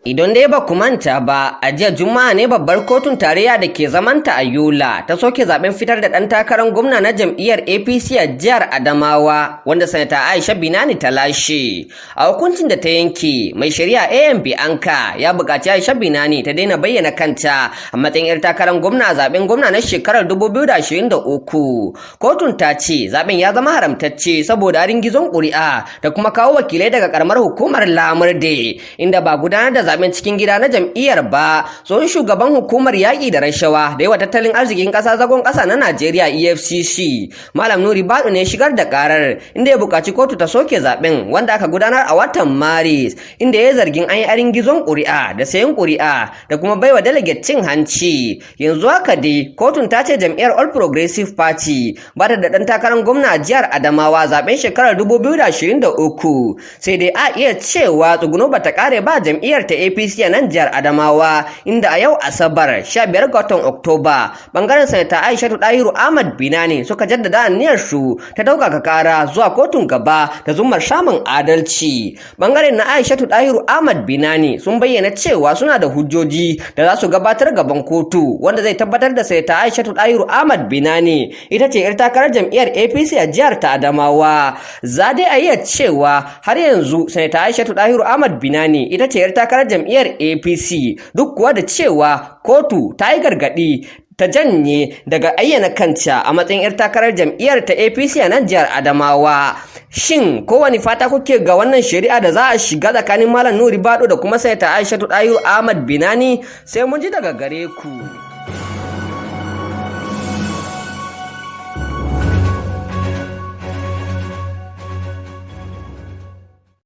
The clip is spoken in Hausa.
Idan dai ba ku manta ba, a jiya Juma'a ne babbar kotun tarayya da ke zamanta a Yola ta soke zaben fitar da ɗan takarar gwamna na jam'iyyar APC a jihar Adamawa, wanda Sanata Aisha Binani ta lashe. A hukuncin da ta yanke, mai shari'a AM Bianca ya buƙaci Aisha Binani ta daina bayyana kanta a matsayin 'yar takarar gwamna a zaben gwamna na shekarar 2023. Kotun ta ce zaben ya zama haramtacce saboda gizon ƙuri'a da kuma kawo wakilai daga ƙaramar hukumar Lamurde, inda ba gudanar da zaben cikin gida na jam'iyyar ba. Tsohon shugaban hukumar yaƙi da rashawa da yi wa tattalin arzikin ƙasa zagon ƙasa na Najeriya, EFCC, Malam Nuhu Ribadu ne shigar da ƙarar, inda ya buƙaci kotu ta soke zaben wanda aka gudanar a watan Maris, inda ya zargin an yi arin gizon ƙuri'a da sayan ƙuri'a da kuma baiwa delegate cin hanci. Yanzu haka dai kotun ta ce jam'iyyar All Progressive Party ba ta da ɗan takarar gwamna a jihar Adamawa zaben shekarar 2023. Sai dai a iya cewa tsuguno bata kare ba jam'iyyar ta APC a nan jihar Adamawa, inda a yau Asabar 15 ga watan Oktoba bangaren Sanata Aishatu Dahiru Ahmad Binani suka jaddada aniyar su ta ɗaukaka kara zuwa kotun gaba da zumar samun adalci. Bangaren na Aishatu Dahiru Ahmad Binani sun bayyana cewa suna da hujjoji da za su gabatar gaban kotu wanda zai tabbatar da Sanata Aishatu Dahiru Ahmad Binani ita ce 'yar takarar jam'iyyar APC a jihar ta Adamawa. Za dai a iya cewa har yanzu Sanata Aishatu Dahiru Ahmad Binani ita ce 'yar takarar jam'iyyar APC, duk kuwa da cewa kotu ta yi gargaɗi ta janye daga ayyana kanta a matsayin 'yar takarar jam'iyyar ta APC a nan jihar Adamawa. Shin kowane fata kuke ga wannan shari'a da za a shiga tsakanin Malam Nuhu Ribadu da kuma Sanata Aishatu Dahiru Ahmad Binani? Sai mun ji daga gare ku.